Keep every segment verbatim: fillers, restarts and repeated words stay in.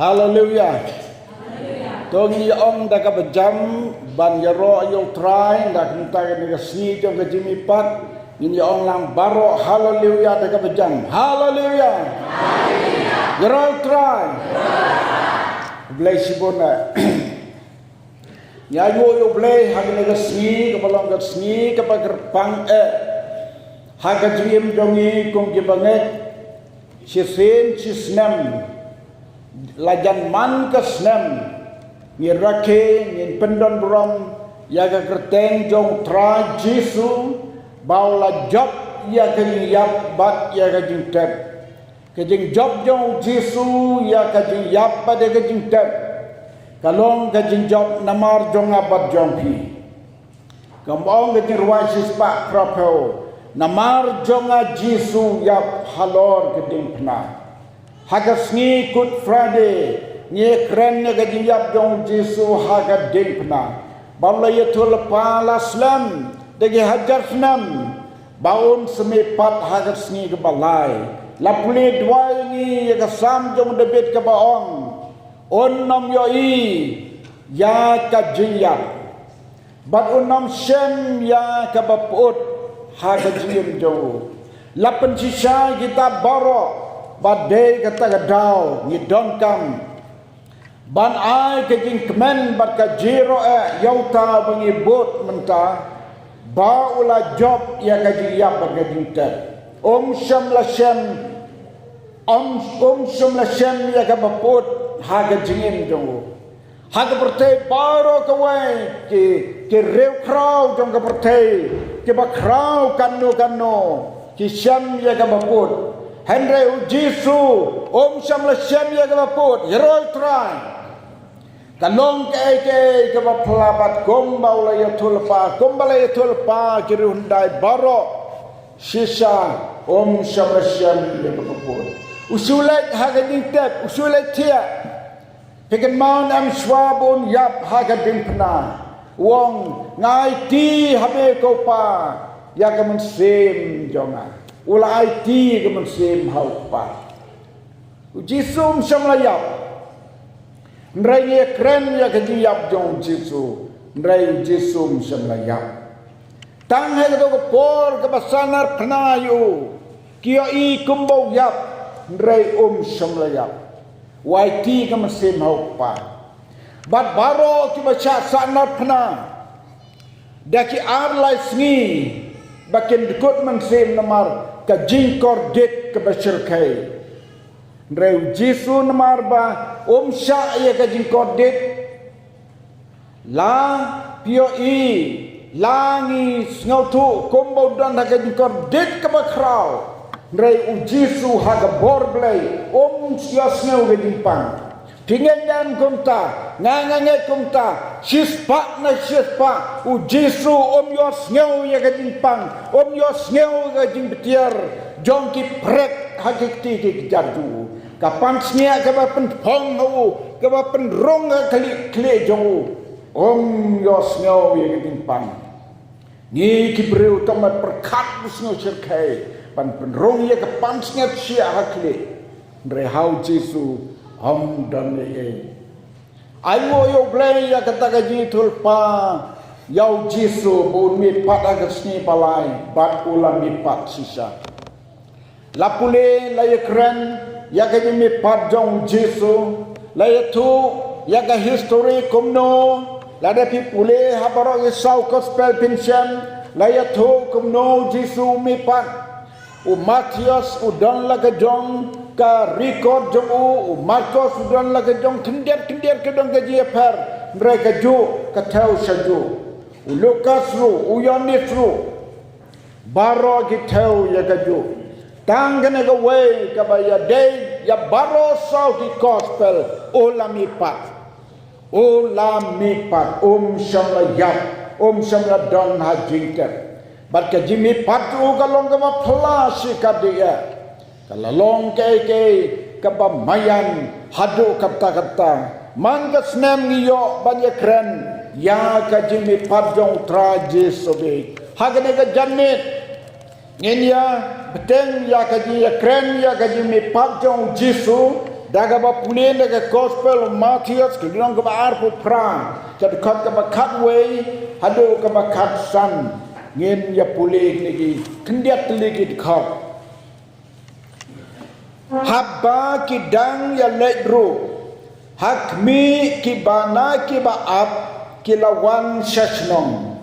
Haleluya. To ngin ïa ong da kaba jam ban ïaroh ïa U Trai da kumta ka sngi jong ka jingmihpat. Ngin ïa ong lang baroh haleluya da kaba jam. Haleluya. Ïaroh ïa U Trai. Blei shibun eh. Ngi ainguh ïa U Blei ha kane ka sngi kaba long ka sngi kaba kyrpang eh ha ka jingim jong ngi kum kiba ngeit. Shisien shisnem la jan man ka snem ngi rakhe ngin pyndon burom ïa ka kyrteng jong U Trai Jisu ba u la jop ïa ka jingïap bad ïa ka jingtep. Ka jingjop jong U Jisu ïa ka jingïap bad ïa ka jingtep ka long ka jingjop namar jong nga bad jong phi. Ka ong ka jingrwai shispah phraphew, namar jong nga Jisu ïap halor ka diengphna. Ha ka sngi Good Friday ngi kren ïa ka jingïap jong U Jisu ha ka diengphna. Ba u la ïathuhlypa la slem da ki hajar snem ba un sa mihpat ha ka sngi kaba lai. La pule duwai ngi ïa ka Salm jong u David kaba ong, un ym ïohi ïa ka jingïap bad un ym shem ïa kaba pyut ha ka jingim jong u. La pynshisha kita baroh ba dei kata ka daw ngi donkam ban ai ka jingkmen bad ka jingïaroh eh ïa uta ba ngi bud mynta ba u la jop ïa ka jingïap bad ka jingtep. Um shym la shem, um, um shym la shem ïa kaba pyut ha ka jingim jong u. Ha ka pyrthei baroh kawei ki, ki riewkhraw jong ka pyrthei kiba khraw kano kano ki shem ïa kaba pyut. Hynrei U Jisu um shym la shem ïa kaba pyut. Ïaroh ïa U Trai. Ka long kaei kaei kaba phylla bad kumba u la ïathuhlypa, kumba la ïathuhlypa ki riewhyndai baroh shisha um shym la shem ïa kaba pyut. U shu leit ha ka jingtep, u shu leit thiah. Phi kynmaw ne em shuwa ba un ïap ha ka diengphna u ong nga aiti ha me ko Pa ïa ka mynsiem jong nga. U la aiti ka mynsiem ha u Kpa. U Jisu um shym la ïap. Hynrei ngi kren ïa ka jingïap jong U Jisu. Hynrei U Jisu um shym la ïap. Tang ha kato ka por kaba sahnarphna ïa u ki ïohi kumba u ïap. Hynrei um shym la ïap. U aiti ka mynsiem ha u Kpa. Bad baroh kiba shah sahnarphna da ki ar lai sngi ba kin dkut mynsiem namar ka jingkordit kaba shyrkhei. Hynrei U Jisu namar ba um shah ïa ka jingkordit, la phi ïohi, la ngi sngewthuh kumba u don ha ka jingkordit kaba khraw. Hynrei U Jisu ha ka bor Blei um ïohsngew ka jingpang. Phi ngeit ne em kumta, nga nga ngeit kumta, shispah na shispah U Jisu um ïohsngew ïa ka jingpang, um ïohsngew ïa ka jingpyrthei jong ki phred ha ki kti ki kjat jong u. Ka pansngiat kaba pynphong ha u, kaba pynrung ha ka khlieh khlieh jong u, um ïohsngew ïa ka jingpang. Ngi ki briew tang ban pyrkhat u sngew shyrkhei ban pynrung ïa ka pansngiat shiah ha khlieh. Hynrei ha U Jisu um don ei ei. Ainguh ïa U Blei ïa kata ka jingïathuhlypa ïa U Jisu ba un mihpat ha ka sngi ba lai bad u la mihpat shisha. La pule, la ïakren ïa ka jingmihpat jong U Jisu, la ïathuh ïa ka history kumno, lada phi pule ha baroh ki saw gospel phin shem, la ïathuh kumno U Jisu u mihpat. U Mathaios u don la ka jong ka record jong u, u Markos u don la ka jong, khyndiat khyndiat ka don ka jingïapher, hynrei kajuh ka thew shajuh. U Lukas ruh, u Ïoannis ruh. Baroh ki thew ïa kajuh. Tang kane kawei kaba ïadei ïa baroh saw ki gospel, u la mihpat. U la mihpat, um shym la ïap, um shym la don ha jingtep. Bad ka jingmihpat u ka long kaba phylla shikatdei. Ka la long kaei kaei kaba maïan haduh katta katta. Man ka snem ngi ïoh ban ïakren ïa ka jingmihpat jong U Trai Jisu beit. Ha kane ka janmiet ngin ïa bteng ïa ka jingïakren ïa ka jingmihpat jong U Jisu. Da kaba pule na ka Gospel u Mathaios, ka lynnong kaba arphew phra, ka dkhot kaba khatwei haduh kaba khatsan. Ngin ïa pule kine ki khyndiat tylli ki dkhot. Haba ki dang ïa leit ruh ha khmih, kiba na kiba ap ki la wan sha shnong,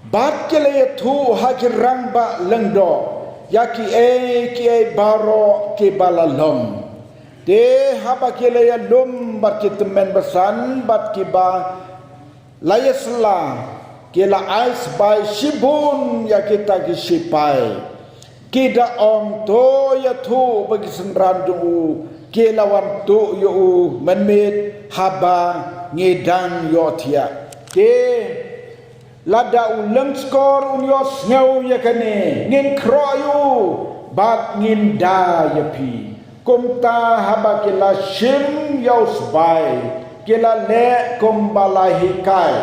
bad ki la ïathuh ha ki rangbah lyngdoh ïa kiei kiei baroh kiba la long. Te haba ki la ïalum bad ki tymmen basan bad kiba la ïasylla, ki la ai sbai shibun ïa kita ki sipai. Ki da ong, to ïathuh ba ki synran jong u ki la wan tuh ïa u mynmiet haba ngi dang ïohthiah. Te lada u lyngskor un ïohsngew ïa kane, ngin khroh ïa u bad ngin da ïa phi. Kumta haba ki la shim ïa u sbai, ki la leh kumba la hikai.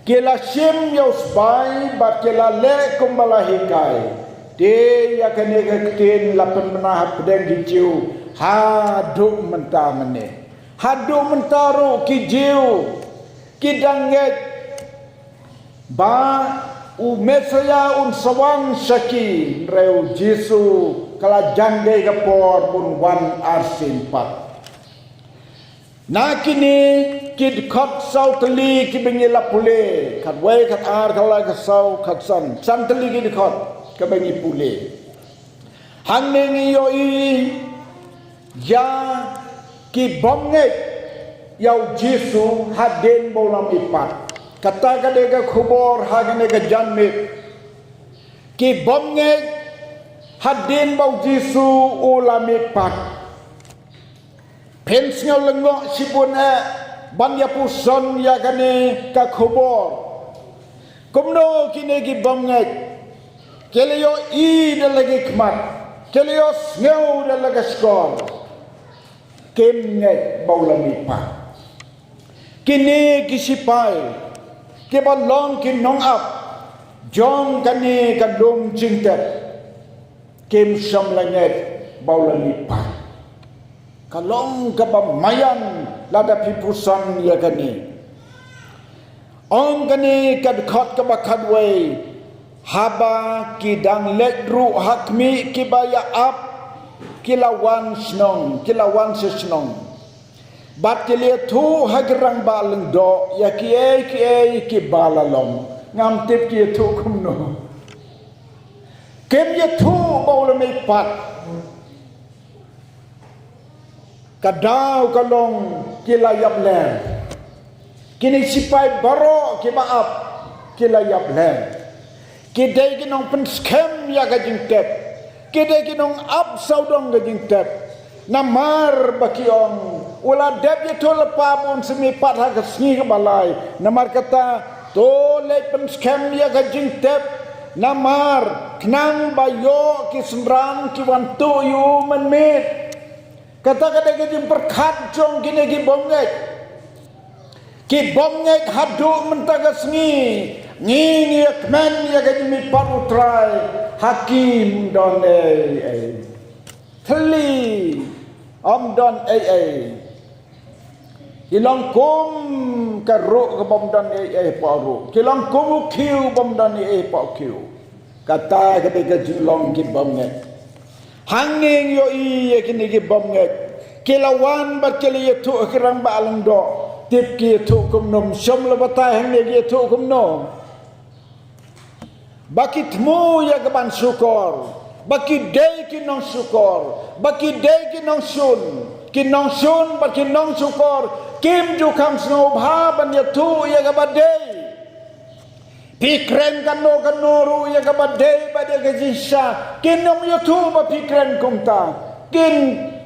Ki la shim ïa u sbai bad ki la leh kumba la hikai. Te ïa kane ka ktien la pynbna hapdeng ki Jiw haduh mynta mynne. Haduh mynta ruh ki Jiw ki dang ngeit ba u Messaïah un sa wan sha ki, hynrei u Jisu ka la jan dei ka por bun wan arsien pat. Na kine ki dkhot saw tylli kiba ngi la pule, khatwei, khatar, khatlai, khatsaw, khatsan, san tylli ki dkhot kaba ngi pule. Hangne ngi ïohi ïa ki bym ngeit ïa u Jisu hadien ba u la mihpat. Kata ka dei ka khubor ha kane ka janmiet. Ki bym ngeit hadien ba u Jisu u la mihpat. Phin sngew lyngngoh shibun eh ban ïa puson ïa kane ka khubor. Kumno kine ki bym ngeit? Ki la ïohi da la ki khmat, ki la ïohsngew da la ka shkor. Kim ngeit ba u la mihpat. Kine ki sipai kiba long ki nongap jong kane ka lum jingtep, kim shym la ngeit ba u la mihpat. Ka long kaba maïan lada phi puson ïa kane. Ong kane ka dkhot kaba khatwei, haba ki dang leit ruh ha khmih, kiba ïa ap ki la wan shnong, ki la wan sha shnong. Bad ki la ïathuh ha ki rangbah lyngdoh ïa kiei kiei kiba la long. Ngam tip ki ïathuh kumno. Kim ïathuh ba u la mihpat. Ka daw ka long ki la ïapler. Kine sipai baroh kiba ap ki la ïapler. Ki dei ki nongpynskhem ïa ka jingtep. Ki dei ki nongap sawdong ka jingtep. Namar ba ki ong, u la dep ïathuhlypa ba un sa mihpat ha ka sngi kaba lai. Namar kata, to leit pynskhem ïa ka jingtep. Namar khnang ba ïoh ki synran ki wan tuh ïa u mynmiet. Kata ka dei ka jingpyrkhat jong kine ki bym ngeit. Ki bym ngeit haduh mynta ka sngi ngi, ngi ïa kmen ïa ka jingmihpat u Trai ha kim don ei ei. Thylli ym don ei ei. Ki long kum ka ruh ka bym don ei ei hapoh ruh. Ki long kum u khiew bym don ei ei hapoh khiew. Kata ka dei ka jinglong ki bym ngeit. Hangne ngi ïohi ïa kine ki bym ngeit. Ki la wan bad ki la ïathuh ha ki rangbah lyngdoh. Tip ki ïathuh kumno, shym la batai hangne ki ïathuh kumno. Ba ki thmu ïa ka ban shukor. Ba ki dei ki nongshukor. Ba ki dei ki nongshun. Ki nongshun bad ki nongshukor kim ju kham sngewbha ban ïathuh ïa kaba dei. Phi kren kano kano ruh ïa kaba dei bad ïa ka jingshisha, kin ym ïathuh ba phi kren kumta. Kin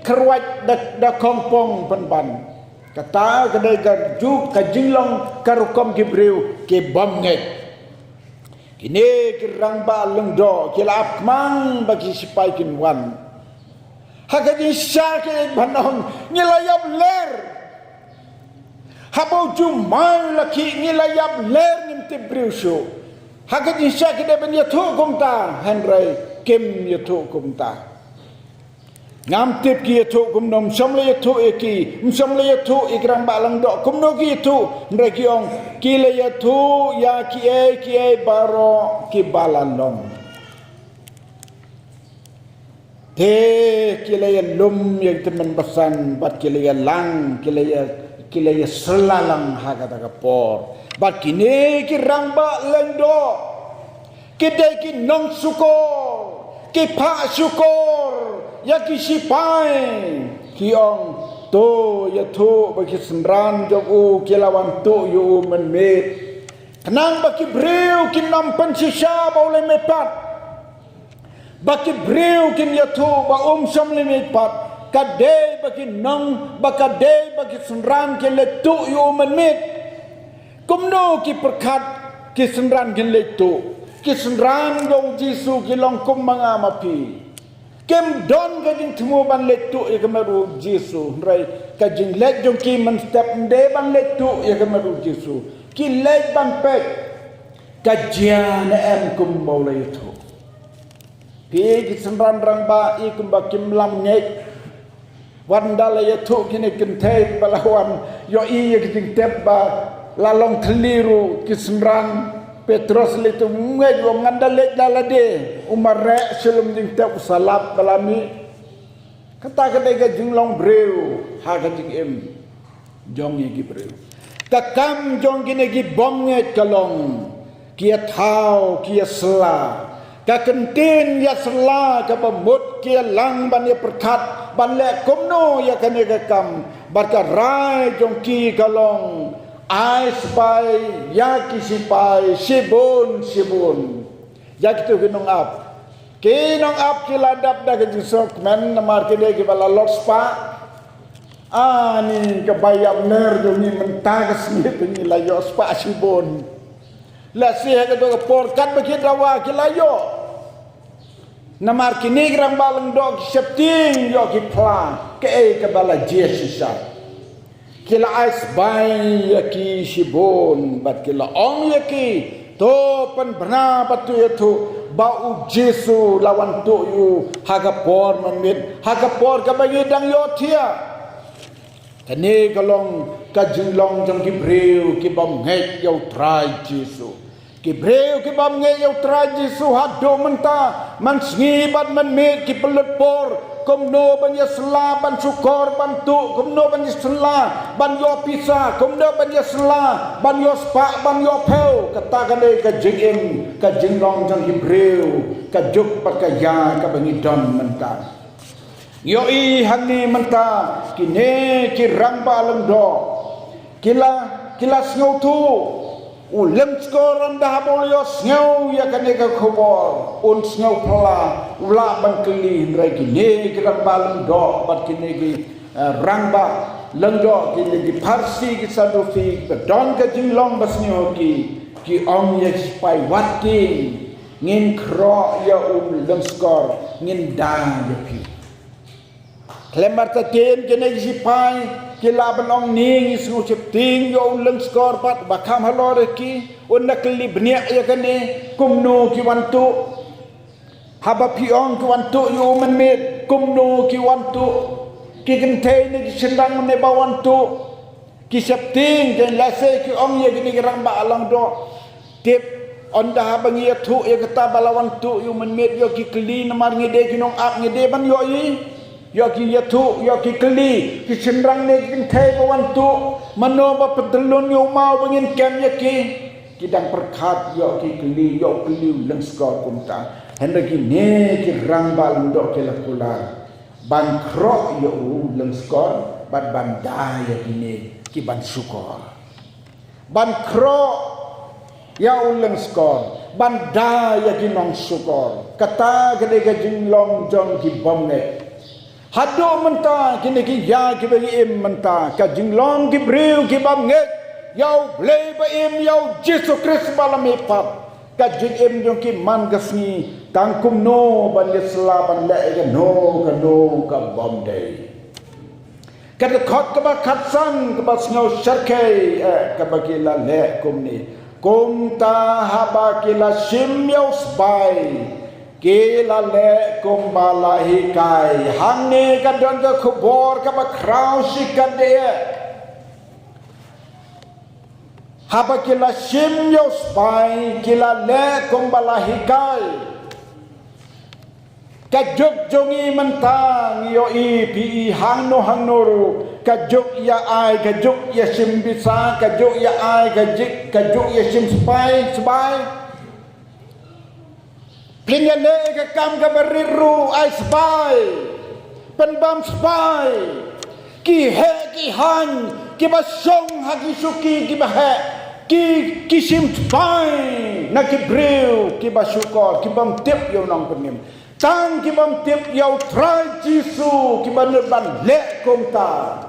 kyrwat da, da khongpong pynban. Kata ka dei ka juk ka jinglong ka rukom ki briew ki bym ngeit. Kine ki rangbah lyngdoh ki la ap kmang ba ki sipai kin wan. Ha ka jingshisha ki ban ong, ngi la ïapler. Haba u jumai u la khih ngi la ïapler, ngim tip briew shuh. Ha ka jingshisha ki dei ban ïathuh kumta, hynrei kim ïathuh kumta. Ngam tip ki ïathuh kumno, ym shym la ïathuh ïa ki, ym shym la ïathuh ïa ki rangbah lyngdoh kumno ki ïathuh, hynrei ki ong ki la ïathuh ïa kiei kiei baroh kiba la long. Te ki la ïalum ïa ki tymmen basan bad ki la ïalang, ki la ïa, ki la ïasylla lang ha kata ka por. Bad kine ki rangbah lyngdoh ki dei ki nongshukor, ki phah shukor ïa ki shipai. Ki ong, to ïathuh ba ki synran jong u ki la wan tuh ïa u mynmiet, khnang ba ki briew kin ym pynshisha ba u la mihpat, ba ki briew kin ïathuh ba um shym la mihpat. Ka dei ba ki nong, ba ka dei ba ki synran kin leit tuh ïa u mynmiet. Kumno ki pyrkhat ki synran kin leit tuh? Ki synran jong u Jisu ki long kum ma nga ma phi. Kim don ka jingthmu ban leit tuh ïa ka met u Jisu, hynrei ka jingleit jong ki mynstep ym dei ban leit tuh ïa ka met u Jisu. Ki leit ban peit ka jia ne em kumba u la ïathuh. Phi ki synran rangbah, i kumba kim lam ngeit. Wat ynda la ïathuh kine ki kynthei ba la wan ïohi ïa ki jingtep ba la long thylli ruh, ki synran Petros leit, um ngeit, u ong, ngan da leit da lade, u mareh sha lum jingtep, u sa lap ba la mih. Kata ka dei ka jinglong briew ha ka jingim jong ngi ki briew. Ka kam jong kine ki bym ngeit ka long, ki ïathaw, ki ïasylla. Ka kyntien ïasylla kaba mut ki ïalang ban ïapyrkhat ban leh kumno ïa kane ka kam. Bad ka rai jong ki ka long, ai spah ïa ki shipai shibun shibun. Ïa kito ki nongap, ki nongap ki la dap da ka jingsngewkmen namar kine kiba la lot spah. Ani kaba ïapner jong ngi mynta ka sngi te ngi la ïoh spah shibun. Lehse ha kato ka por katba ki dawa ki la ïoh. Namar kine ki rangbah lyngdoh ki sheptieng ïoh ki phla kaei kaba la jia shisha. Ki la ai spah ïa ki shibun bad ki la ong ïa ki, to pynbna bad to ïathuh ba u Jisu la wan tuh ïa u ha ka por mynmiet, ha ka por kaba ngi dang ïohthiah. Kane ka long ka jinglong jong ki briew ki bym ngeit ïa u Trai Jisu. Ki briew ki bym ngeit ïa u Trai Jisu haduh mynta, mynsngi bad mynmiet ki pynlut por kumno ban ïasylla, ban shukor, ban tuh, kumno ban ïasylla ban ïoh pisa, kumno ban ïasylla ban ïoh spah, ban ïoh phew. Kata ka dei ka jingim, ka jinglong jong ki briew, ka juk bad ka ïa kaba ngi don mynta. Ïohi hangne mynta kine ki rangbah lyngdoh ki la, ki la sngewthuh. U lyngskor ynda haba u la ïohsngew ïa kane ka khubor un sngewphylla, u lah ban kylli, hynrei kine ki rangbah lyngdoh bad kine ki, eh, rangbah lyngdoh, kine ki Pharisi, ki Sadusi, ba don ka jinglong ba sniew ha ki, ki ong ïa ki shipai, wat tieng, ngin khroh ïa u lyngskor, ngin da ïa phi. Khlem artatien kine ki shipai ki lah ban ong, ne ngi sngewsheptieng ïa u lyngskor pat ba kham halor ïa ki, un da kylli bniah ïa kane, kumno ki wan tuh? Haba phi ong ki wan tuh ïa u mynmiet, kumno ki wan tuh? Ki kynthei ne ki shynrang ne ba wan tuh? Ki sheptieng, ki lehse ki ong ïa kine ki rangbah lyngdoh. Tip, ynda haba ngi ïathuh ïa kata ba la wan tuh ïa u mynmiet, ïoh ki kylli namar ngi dei ki nongap, ngi dei ban ïohi. Ïoh ki ïathuh, ïoh ki kylli, ki shynrang ne ki kynthei ba wan tuh, mano ba pyntyllun ïa u maw ba ngin kem ïa ki. Ki dang pyrkhat, ïoh ki kylli, ïoh kylli u lyngskor kumta. Hynrei kine ki rangbah lyngdoh ki la kular ban khroh ïa u lyngskor bad ban da ïa kine ki ban shukor. Ban khroh ïa u lyngskor, ban da ïa ki nongshukor. Kata ka dei ka jinglong jong ki bym ngeit. Haduh mynta kine ki ïa kiba ngi im mynta, ka jinglong ki briew ki bym ngeit ïa u Blei ba im, ïa u Jisu Khrist ba la mihpat. Ka jingim jong ki man ka sngi tang kumno ban ïasylla ban leh ïa kano kano ka bym dei. Ka dkhot kaba khatsan kaba sngew shyrkhei, eh, kaba ki la leh kumne. Kumta haba ki la shim ïa u sbai, Ki la leh kumba la hikai. Hangne ka don ka khubor kaba khraw shikatdei. Haba ki la shim ïa u spah, ki la leh kumba la hikai. Ka juk jong ngi mynta ngi ïohi phi i hangno hangno ruh. Ka juk ïa ai, ka juk ïa shim pisa, ka juk ïa ai, ka juk, ka juk ïa shim spah, spah. Pynïaleh ka kam kaba rit ruh, ai spah. Pynbam spah. Ki heh ki haiñ, kiba shong ha ki shuki kiba heh. Ki, ki shim spah na ki briew kiba shukor, kibym tip ïa u Nongpynim. Tang kibym tip ïa u Trai Jisu, kiba nud ban leh kumta.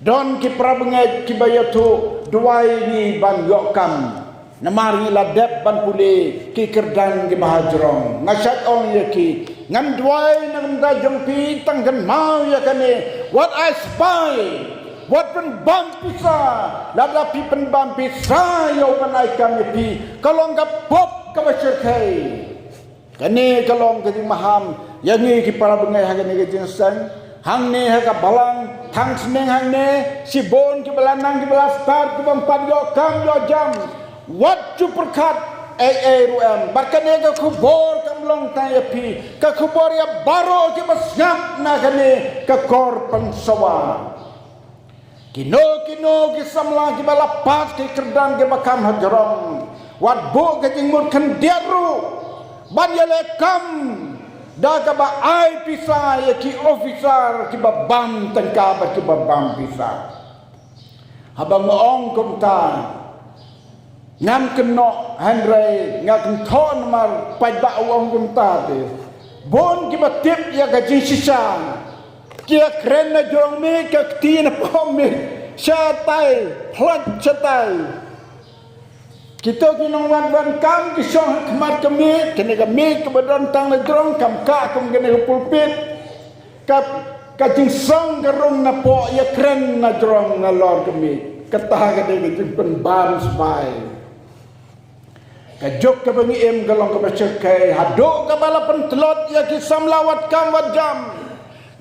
Don ki parabangeit kiba ïathuh, duwai ngi ban ïoh kam. Namar ngi la dep ban pule ki kyrdan kiba hajrong. Nga shait ong ïa ki, ngan duwai na ka bynta jong phi, tang kynmaw ïa kane. Wat ai spah, wat pynbam pisa. Lada phi pynbam pisa ïa u ban ai kam ïa phi, ka long ka pop kaba shyrkhei. Kane ka long ka jingmaham ïa ngi ki parabangeit ha kane ka jingïaseng. Hangne ha ka balang, tang shnong hangne, shibun kiba la nang, kiba la stad, kibym pat ïoh kam ïoh jam. Wat ju pyrkhat ei ei ruh em. Bad kane ka khubor kam long tang ïa phi, ka khubor ïa baroh kiba sngap na kane ka kor pynsawa. Kino kino ki samla kiba la pat ki kyrdan kiba kham hajrong, wat buh ka jingmut khyndiat ruh ban ïaleh kam da kaba ai pisa ïa ki officer kiba bam tyngka bad kiba bam pisa. Haba nga ong kumta, ngam kynnoh, hynrei nga kynthoh namar paidbah u ong kumta te. Bun kiba tip ïa ka jingshisha. Ki ïakren na jrong miej, ka kti na pom miej. Shatai, phlot shatai. Kito ki nongwad ban kam ki shong ha khmat ka miej, kane ka miej kaba don tang na jrong, kam kah kum kane ka pulpit. Ka, ka jingsong ka rung na poh, ïakren na jrong nalor ka miej. Kata ka dei ka jingpynbam spah. Ka juk kaba ngi im ka long kaba shyrkhei, haduh kaba la pyntlot ïa ki samla wad kam wad jam.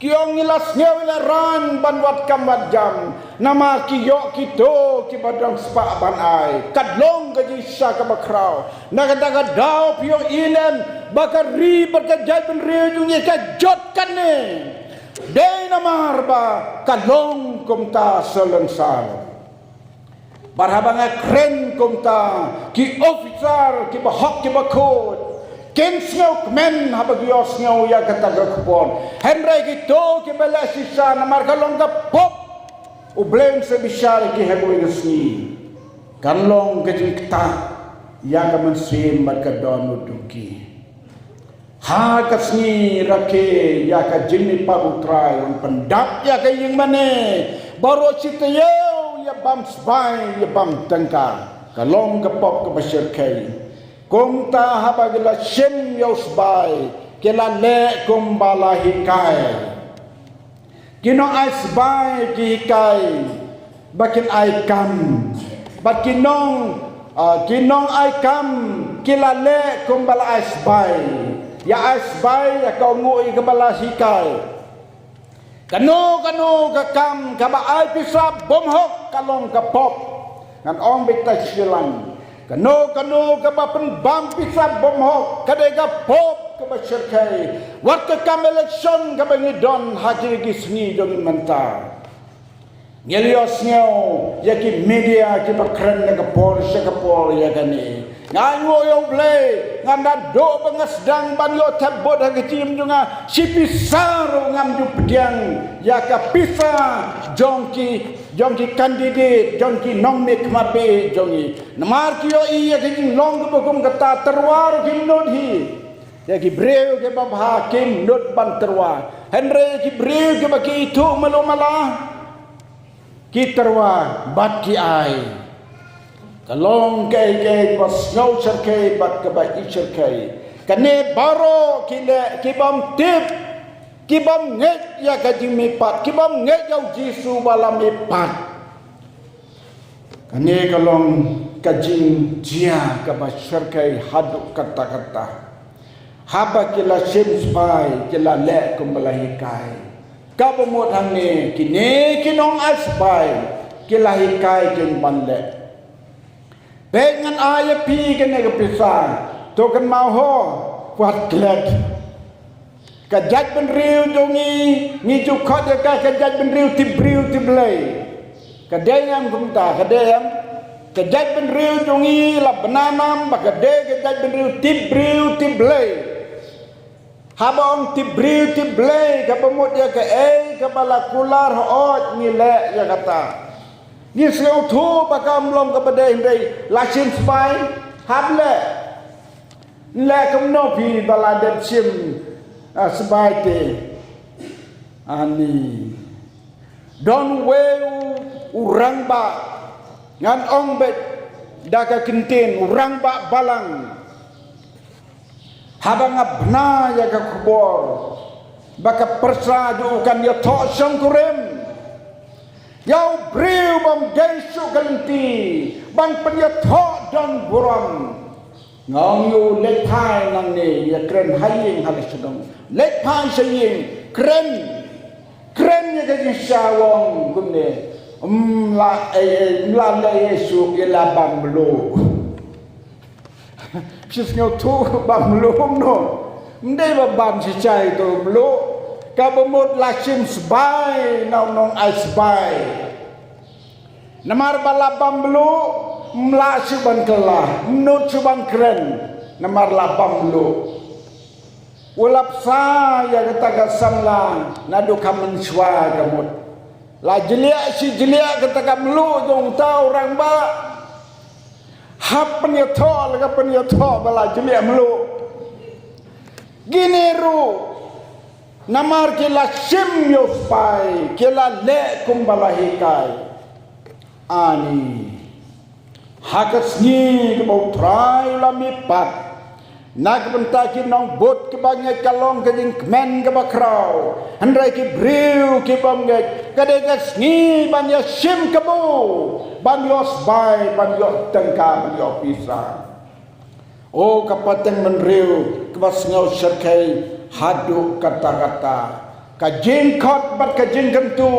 Ki ong ngi la sngew ïa la rang ban wad kam wad jam. Namar ki ïoh kito kiba don spah ban ai. Ka long ka jingshisha kaba khraw. Na kata ka daw phi ïohi lem ba ka ri bad ka jaitbynriew jong ngi ka jot kane. Dei namar ba ka long kumta salonsar. Bad haba nga kren kumta, ki officer kiba hok kiba khuid kin sngewkmen haba ki ïohsngew ïa kata ka khubor. Hynrei kito kiba leh shisha namar ka long ka pop, U Blei un sa bishar ïa ki ha kawei ka sngi. Kan long ka jingktah ïa ka mynsiem bad ka dohnud jong ki. Ha ka sngi rakhe ïa ka jingmihpat U Trai, un pyndap ïa ka ïingmane. Baroh shi taïew ïa bam sbai ïa bam tyngka. Ka long ka pop kaba shyrkhei. Kumta haba ki la shim ïa u sbai, ki la leh kumba la hikai. Ki nong ai sbai ki hikai ba kin ai kam. Bad ki nong, ah, ki nong ai kam ki la leh kumba la ai sbai. Ïa ai sbai ïa ka nguh ïa kaba la hikai. Kano kano ka kam kaba ai pisa bymhok ka long ka pop. Ngan ong beit ha Shillong. Kano kano kaba pynbam pisa bymhok ka dei ka pop kaba shyrkhei. Wat ka kam election kaba ngi don ha kine ki sngi jong ngi mynta. Ngi la ïohsngew ïa ki media kiba kren na ka por sha ka por ïa kane. Nga ainguh ïa U Blei, nga naduh ba nga sdang ban ïoh thep vote ha ka jingim jong nga, shi pisa ruh ngam ju pdiang ïa ka pisa jong ki, jong ki candidate, jong ki nongmihkhmat baieit jong ngi. Namar ki ïohi ïa ka jinglong kaba kum kata, tyrwa ruh kim nud hi. Ïa ki briew kiba bha kim nud ban tyrwa. Hynrei ïa ki briew kiba ki ithuh malu mala, ki tyrwa bad ki ai. Ka long kaei kaei kaba sngew shyrkhei bad kaba i shyrkhei. Kane baroh ki leh kibym tip, kibym ngeit ïa ka jingmihpat, kibym ngeit ïa U Jisu ba la mihpat. Kane ka long ka jingjia kaba shyrkhei haduh katta katta. Haba ki la shim spah, ki la leh kumba la hikai. Kaba mut hangne, kine ki nongai spah ki la hikai kin ban leh. Peit, ngan ai ïa phi kane ka pisa, to kynmaw ho, wat klet. Ka jaitbynriew jong ngi, ngi ju khot ïa ka ka jaitbynriew tipbriew tipblei. Ka dei em kumta, ka dei em? Ka jaitbynriew jong ngi la bna nam ba ka dei ka jaitbynriew tipbriew tipblei. Haba ong tipbriew tipblei, kaba mut ïa kaei kaba la kular hooid ngi leh ïa kata. Ngi sngewthuh ba kam long kaba dei, hynrei la shim spah, hap leh. Leh kumno phi ba la dep shim, ah, spah te? Ani. Don uwei u, u rangbah, ngan ong beit da ka ktien, u rangbah balang. Haba nga bna ïa ka khubor ba ka pyrsa jong u kan ïathoh shongkurim ïa u briew bym dei shuh ka lynti ban pynïathoh don burom. Nga ong ïa u, leit phai nangne, ïa kren ha ïing ha la shnong. Leit phai sha ïing, kren. Kren ïa ka jingshisha, ong kumne. Ym lah ei ei, ym lah leh ei ei shuh, ïa la bam mluh. Phi sngewthuh bam mluh kumno? Ym dei ba bam shisha ïa uto u mluh. Kaba mut la shim spah na u nongai spah. Namar ba la bam mluh, ym lah shuh ban kylla, ym nud shuh ban kren, namar la bam mluh. U la bsa ïa kata ka samla naduh ka mynshuwa ka mut. La jliah shi jliah kata ka mluh jong uta u rangbah. Hap pynïathoh la ka pynïathoh ba la jliah mluh. Kine ruh namar ki la shim ïa u spah, ki la leh kumba la hikai. Ani. Ha ka sngi kaba U Trai u la mihpat, na ka bynta ki nongbud kiba ngeit ka long ka jingkmen kaba khraw, hynrei ki briew ki bym ngeit ka dei ka sngi ban ïashim kabu, ban ïoh spah, ban ïoh tyngka, ban ïoh pisa. O ka pateng bynriew kaba sngew shyrkhei haduh katta katta, ka jingkhot bad ka jingkyntu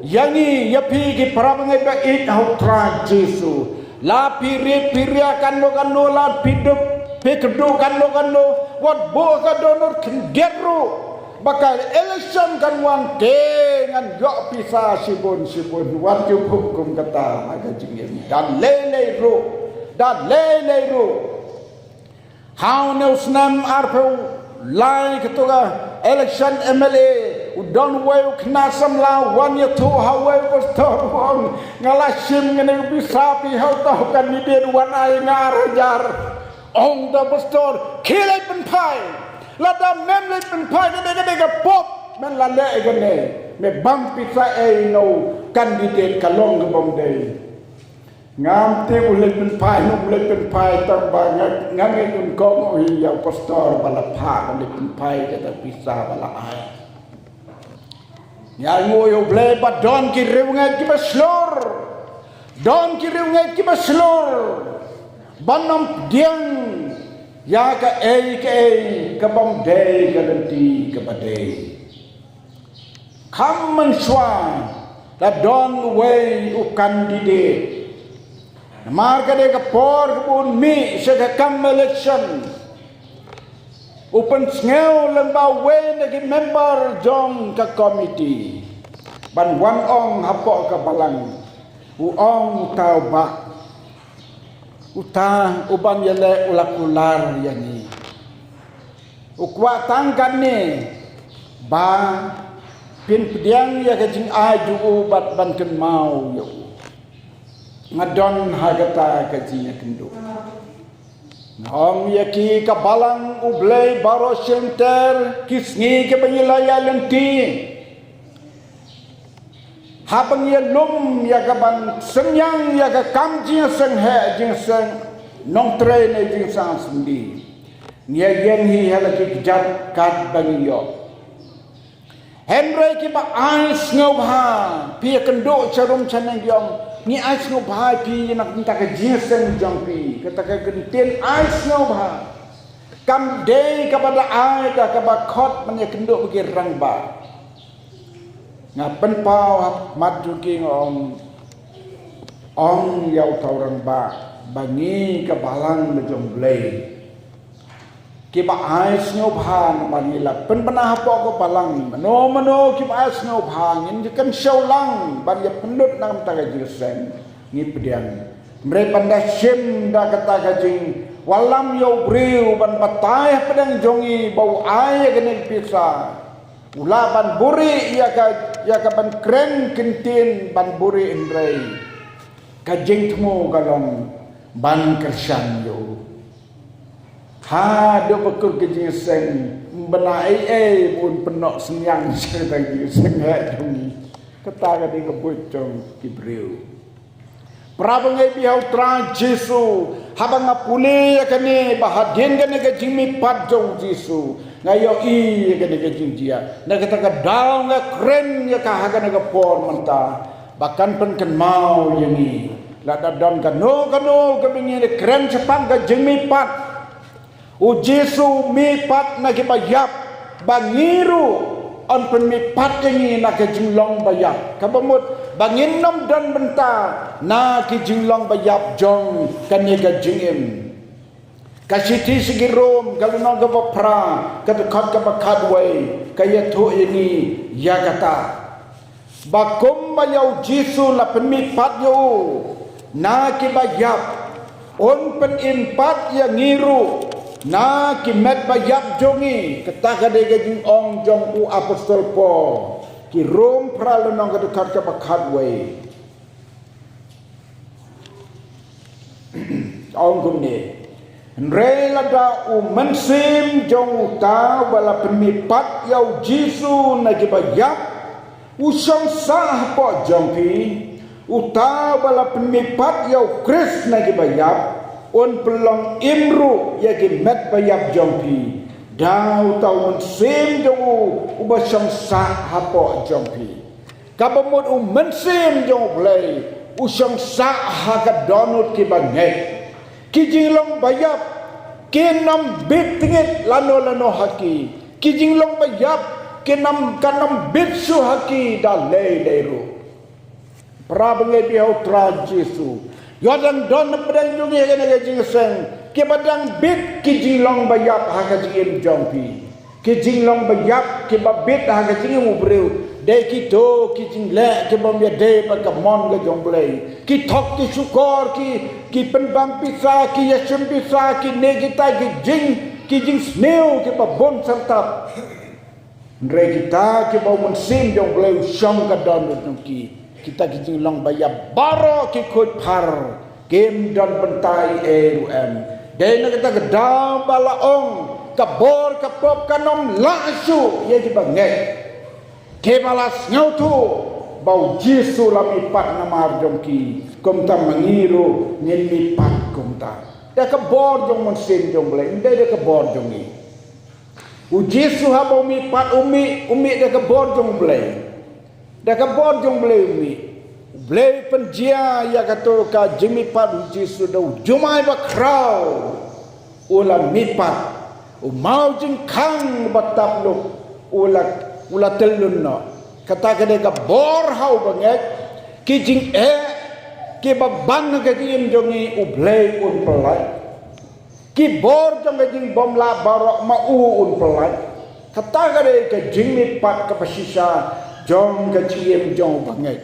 ïa ngi, ïa phi ki para bangeit ba ïeit ha U Trai Jisu. La phi rit phi ria kano kano, la phi dup phi kdup kano kano, wat buh ka dohnud khyndiat ruh ba ka election kan wan, te ngan ïoh pisa shibun shibun. Wat ju buh kum kata ha ka jingim da lei lei ruh, da lei lei ruh. Ha une u snem arphew lai, kato ka election M L A, u don uwei u khynnah samla wan ïathuh ha uwei u pastor, u ong, nga la shim kane ka pisa phi ha uta u candidate, wan ai nga ar hajar. Ong uta u pastor, khie leit pynphai. Lada mem leit pynphai, kane ka dei ka pop. Men la leh ïa kane, me bam pisa ei na u candidate ka long ka bym dei. Ngam tip u leit pynphai ne um leit pynphai, tang ba nga, nga ngeit un kong u hi ïa u pastor ba la phah ban leit pynphai kata pisa ba la ai. Nga ainguh ïa U Blei ba don ki riewngeit kiba shlur. Don ki riewngeit kiba shlur ban ym pdiang ïa kaei kaei ka bym dei, ka lynti kaba dei. Kham mynshuwa la don uwei u candidate. Namar ka dei ka por kaba un mih sha ka kam election, u pynsngew lyngba uwei na ki member jong ka komiti ban wan ong hapoh ka balang. U ong uta u bah, uta uban ïaleh u la kular ïa ngi. U kwah tang katne ba phin pdiang ïa ka jingai jong u bad ban kynmaw ïa u. Nga don ha kata ka jingïakynduh. Nga ong ïa ki, ka balang, U Blei baroh shilynter, ki sngi kiba ngi la ïaid lynti, haba ngi ïalum ïa ka ban synñiang ïa ka kam jingïaseng heh, jingïaseng nongtrei ne jingïaseng sumdi, ngi ïeng hi ha la ki kjat katba ngi ïoh. Hynrei kiba ai sngewbha, phi ïakynduh sharum shaneng, ki ong, ngi ai sngewbha ïa phi na ka bynta ka jingïaseng jong phi, kata ka kyntien ai sngewbha. Kam dei kaba da ai da kaba khot ban ïakynduh bad ki rangbah. Nga pynpaw ha khmat jong ki nga ong, ong ïa uta u rangbah ba ngi ka balang la jong U Blei. Kiba ai sngewbha namar ngi la pynbna hapoh ka balang. Mano mano kiba ai sngewbha ngin ïa kynshew lang ban ïa pynlut na ka bynta ka jingïaseng. Ngi pdiang. Hynrei ban da shim da kata ka jingwallam ïa u briew ban batai hapdeng jong ngi ba u ai ïa kane ka pisa. U lah ban buhrieh ïa ka, ïa ka ban kren ktien ban buhrieh, hynrei ka jingthmu ka long ban kyrshan ïa u. Haduh ba kut ka jingïaseng, ym bna ei ei ba un pynnoh synñiang sha kata ka jingïaseng ha jong ngi. Kata ka dei ka buit jong ki briew. Para bangeit ba ïeit ha u Trai Jisu, haba nga pule ïa kane ba hadien kane ka jingmihpat jong u Jisu, nga ïohi ïa kane ka jingjia. Na kata ka daw nga kren ïa ka ha kane ka por mynta ba kan pynkynmaw ïa ngi. Lada don kano kano kaba ngin ïa kren shaphang ka jingmihpat, u Jisu u mihpat na kiba ïap, ba ngi ruh yn pynmihpat ïa ngi na ka jinglong ba ïap. Kaba mut ba ngin ym don bynta na ki jinglong ba ïap jong kane ka jingim. Ka shithi sha ki Rom, ka lynnong kaba phra, ka dkhot kaba khatwei, ka ïathuh ïa ngi ïa kata. Ba kumba ïa u Jisu la pynmihpat ïa u na kiba ïap, un pynim pat ïa ngi ruh na ki met ba ïap jong ngi. Kata ka dei ka jingong jong u apostol Paul. Ki Rom phra, lynnong ka dkhot kaba khatwei. Ong kumne. Hynrei lada u mynsiem jong uta uba la pynmihpat ïa u Jisu na kiba ïap u shong sah hapoh jong phi, uta uba la pynmihpat ïa u Khrist na kiba ïap un pynlong im ruh ïa ki met ba ïap jong phi da uta u mynsiem jong u uba shong sah hapoh jong phi. Kaba mut u mynsiem jong U Blei u shong sah ha ka dohnud kiba ngeit. Ki jinglong ba ïap kin ym bit tngit lano lano ha ki. Ki jinglong ba ïap kin ym, kan ym bit shuh ha ki da lei lei ruh. Para bangeit ba ïeit ha u Trai Jisu, ïoh dang don hapdeng jong ngi ha kane ka jingïaseng kiba dang bit ki jinglong ba ïap ha ka jingim jong phi. Ki jinglong ba ïap kiba bit ha ka jingim u briew dei kito ki jingleh kiba ym ïadei bad ka mon ka jong U Blei. Ki thok, ki shukor, ki, ki pynbang pisa, ki ïashim pisa, kine kita ki jing, ki jingsniew kiba bun syrtap. Hynrei kita kiba u mynsiem jong U Blei u shong ka dohnud jong ki, kita ki jinglong ba ïap baroh ki khuid phar, kim don bynta ei ei ruh em. Dei na kata ka daw ba la ong, ka bor ka pop kan ym lah shuh ïa kiba ngeit. Kiba la sngewthuh ba u Jisu la mihpat namar jong ki, kumta ma ngi ruh ngin mihpat kumta. Da ka bor jong u mynsiem jong U Blei, ym dei da ka bor jong ngi. U Jisu haba u mihpat, u mih, u mih da ka bor jong U Blei. Da ka bor jong U Blei u mih. U Blei u pynjia ïa kato ka jingmihpat u Jisu da u jumai bakhraw. U la mihpat. U maw jingkhang ba tap luk u la, u la tyllun noh. Kata ka dei ka bor ha u bangeit. Ki jingeh kiba ban ha ka jingim jong ngi U Blei un pynlait. Ki bor jong ka jingbymlah baroh ma u un pynlait. Kata ka dei ka jingmihpat kaba shisha jong ka jingim jong u bangeit.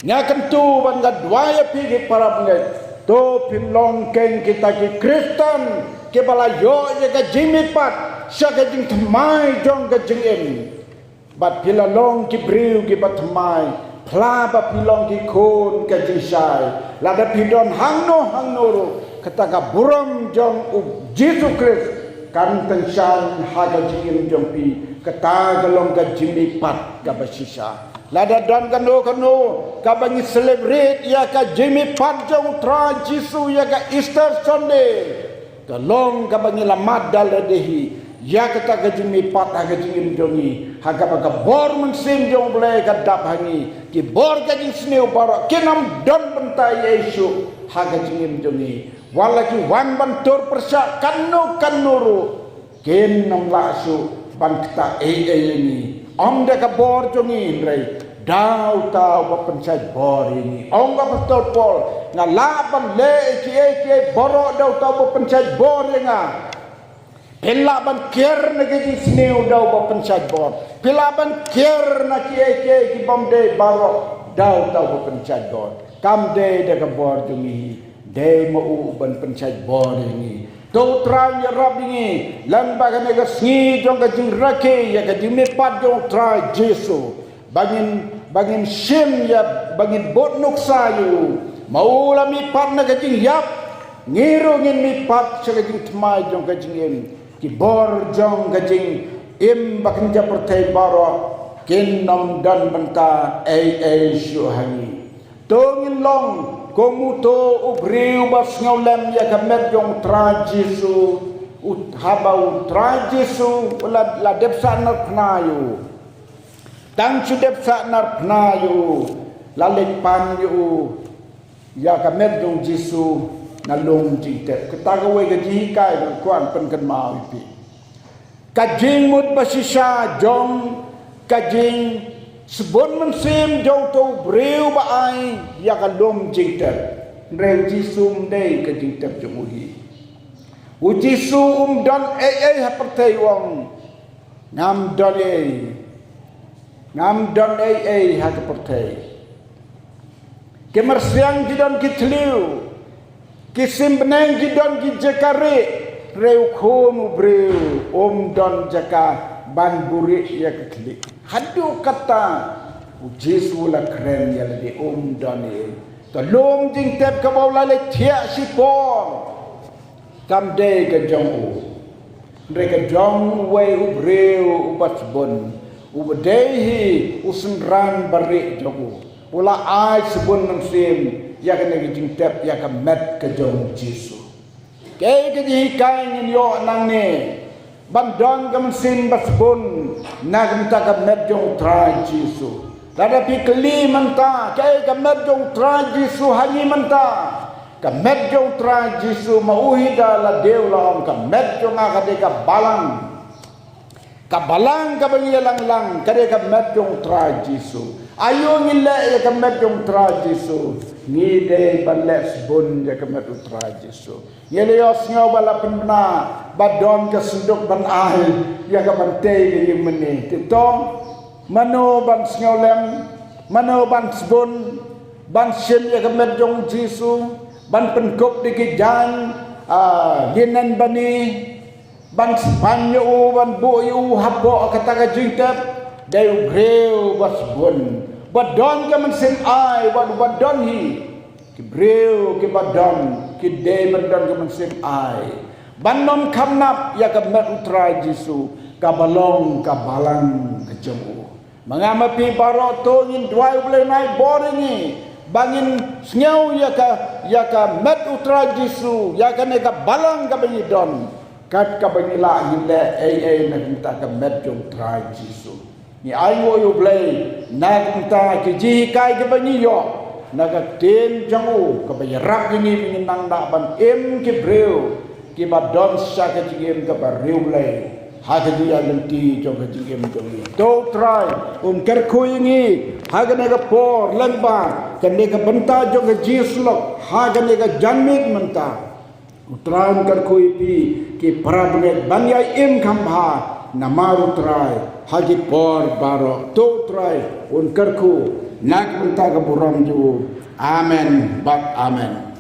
Nga kyntu bad nga duwai ïa phi ki para bangeit, to phin long kein kita ki Khristan kiba la ïoh ïa ka jingmihpat sha ka jingthymmai jong ka jingim. Bad phi la long ki briew kiba thymmai, phla ba phi long ki khun ka jingshai. Lada phi don hangno hangno ruh, kata ka burom jong u Jisu Khrist kan tyngshaiñ ha ka jingim jong phi. Kata ka long ka jingmihpat kaba shisha. Lada don kano kano kaba ngi celebrate ïa ka jingmihpat jong u Trai Jisu ïa ka Easter Sunday, ka long kaba ngi la mad da lade hi ïa kata ka jingmihpat ha ka jingim jong ngi, ha kaba ka bor mynsiem jong U Blei ka dap ha ngi, ki bor ka jingsniew baroh kin ym don bynta ei ei shuh ha ka jingim jong ngi. wat la ki wan ban tur pyrshah katno katno ruh, kin ym lah shuh ban ktah ei ei ïa ngi. Ym da ka bor jong ngi hynrei da uta uba pynshait bor ïa ngi. Ong u Apostol Paul, nga lah ban leh kiei kiei baroh da uta uba pynshait bor ïa nga. Phi lah ban kiar na ka jingsniew da uba pynshait bor. Phi lah ban kiar na kiei kiei ki bym dei baroh da uta uba pynshait bor. Kam dei da ka bor jong ngi, dei ma u ban pynshait bor ïa ngi. To u Trai un ïarap ïa ngi lyngba kane ka sngi jong ka jingrakhe ïa ka jingmihpat jong u Trai Jisu. Ba ngin, ba ngin shim ïa, ba ngin bud nuksa ïa u. Ma u la mihpat na ka jingïap, ngi ruh ngin mihpat sha ka jingthymmai jong ka jingim. Ki bor jong ka jingim ba kynja pyrthei baroh kin ym don bynta ei ei shuh ha ngi. To ngin long kum uto u briew ba sngewlem ïa ka met jong u Trai Jisu. U, haba u Trai Jisu u la, la dep sah narphna ïa u. Tang shu dep sah narphna ïa u, la leit pan ïa u ïa ka met jong u Jisu na lum jingtep. Kata kawei ka jinghikai ba nga kwah pynkynmaw ïa phi. Ka jingmut ba shisha jong ka jingsbun mynsiem jong uto u briew ba ai ïa ka lum jingtep. Hynrei u Jisu um dei ka jingtep jong u hi. U Jisu um don ei ei ha pyrthei, u ong, ngam don ei. Ngam don ei ei ha ka pyrthei. Ki myrsiang ki don ki thliew, ki sim bneng ki don ki jaka rieh, hynrei u Khun u briew um don jaka ban buhrieh ïa ka khlieh. Haduh katta u Jisu la kren ïa lade, um don ei. Ka lum jingtep kaba u la leit thiah shipor kam dei ka jong u. Hynrei ka jong uwei u briew uba sbun, uba dei hi u synran barieh jong u. U la ai sbun mynsiem ïa kane ka jingtep ïa ka met ka jong u Jisu. Kaei ka jinghikai ngin ïoh nangne? Ban don ka mynsiem ba sbun na ka bynta ka met jong u Trai Jisu. Lada phi kylli mynta, kaei ka met jong u Trai Jisu ha ngi mynta? Ka met jong u Trai Jisu, ma u hi da lade u la ong, ka met jong nga ka dei ka balang. Ka balang kaba ngi ïalang lang ka dei ka met jong u Trai Jisu. Aïu ngin leh ïa ka met jong u Trai Jisu? Ngi dei ban leh sbun ïa ka met u Trai Jisu. Ngi la ïohsngew ba la pynbna ba don ka synduk ban ai ïa ka ban tei ka ïing mane. Te to, mano ban sngewlem, mano ban sbun, ban shim ïa ka met jong u Jisu, ban pynkup da ki jaiñ, ah, linen bani, ban span ïa u, ban buh ïa u hapoh kata ka jingtep? Dei u briew ba sbun, ba don ka mynsiem ai, ba, ba don hi. Ki briew kiba don, ki dei ban don ka mynsiem ai ban ym kham nap ïa ka met u Trai Jisu, kaba long ka balang ka jong u. Ma nga ma phi baroh to ngin duwai U Blei un ai bor ïa ngi ba ngin sngew ïa ka, ïa ka met u Trai Jisu, ïa kane ka balang kaba ngi don. Kat kaba ngi lah ngin leh ei ei na ka bynta ka met jong u Trai Jisu. Ngi ainguh ïa U Blei na ka bynta ki jinghikai kiba ngi ïoh na ka ktien jong u, kaba ïarap ïa ngi ba ngin nang da ban im ki briew kiba don sha ka jingim kaba riewblei ha ka jingïaid lynti jong ka jingim jong ngi. To u Trai un kyrkhu ïa ngi ha kane ka por lyngba kane ka bynta jong ka jingïasyllok ha kane ka janmiet mynta. U Trai un kyrkhu ïa phi ki para bangeit ban ïai im kham bha namar u Trai ha ki por baroh. To u Trai un kyrkhu na ka bynta ka burom jong u. Amen bad amen.